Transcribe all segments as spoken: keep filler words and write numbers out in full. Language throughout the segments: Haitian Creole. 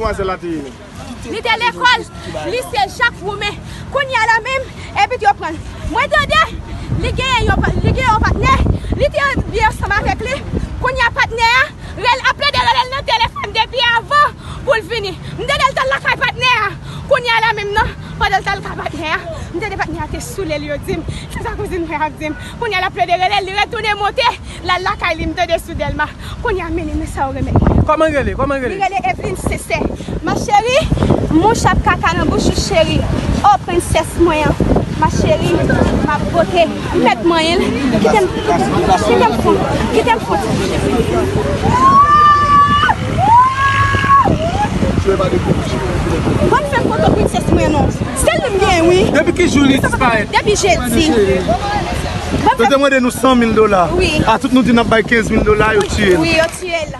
Demwazèl la te ye menm? Li te lekòl lise Jak Woumen. Kounye a la menm, epi yo pran l. Mwen tande, li genyen yon pa-, li genyen yon patnè, li te byen ansanm avèk li. Kounye a patnè a, rel-, ap plede rele l nan telefòn depi avan pou l vini. M tande l t al lakay patnè a. Kounye a la menm nan, pandan l t al lakay patnè a, m tande patnè a te soule l, yo di m. Se sa kouzin mwen ap di m. Kounye a l ap plede rele l, li retounen monte. L al lakay li, m tande sou Dèlma. Kounye a, men li, men sa yo remèt li. Kòman l rele? Kòman l rele? Li rele Evelyne Sensè. Ma chérie, mouch ap kaka nan bouch ou, cheri. Oh, prensès mwen an. Ma chérie, m ap bote. M mèt manyen l. Kite m, kite m fout. Kite m fout. Ban m fè foto prensès mwen non. Sèl li m gen, wi. Depi ki jou li disparèt? Depi jedi. Yo te mande nou san mil dola. Wi. A tout nou di n ap bay kenz mil dola, yo tiye l. Wi, yo tiye l.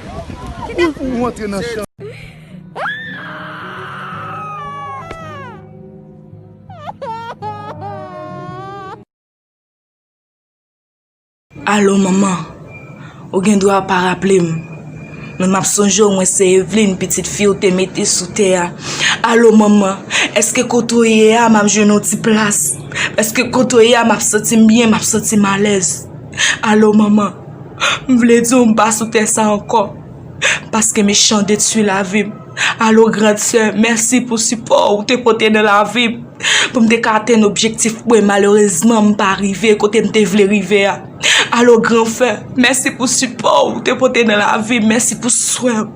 Ou, ou antre nan chan. Alo, manman. Ou gen dwa pa raple m. Men m ap sonje w, mwen se Evelyne, pitit fi w te mete sou tè a. Alo, manman. Èske kote w ye a, m ap jwenn yon ti plas? Èske kote w ye a, m ap santi m byen, m ap santi m alèz? Alo, manman. M vle di w m pa sou tè sa ankò. Paske mechan detwi lavi m. Alo, gran sè, mèsi pou sipò w te pote nan lavi m. Pou m te ka atenn objektif mwen, malerezman, m pa rive kote m te vle rive a. Alo, gran frè, mèsi pou sipò w te pote nan lavi m, mèsi pou swen w.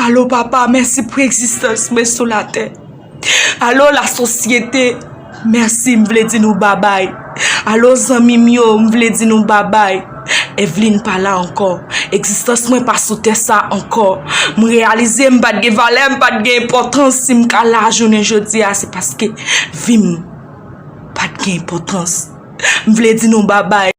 Alo, papa, mèsi pou egzistans mwen sou latè. Alo, lasosyete, mèsi, m vle di nou babay. Alo, zanmi m yo, m vle di nou babay. Evelyne pa la ankò. Egzistans mwen pa sou tè sa ankò. M reyalize m pa t gen valè, m pa t gen enpòtans. Si m ka la jounen jodi a, se paske vi m pa t gen enpòtans. M vle di nou babay.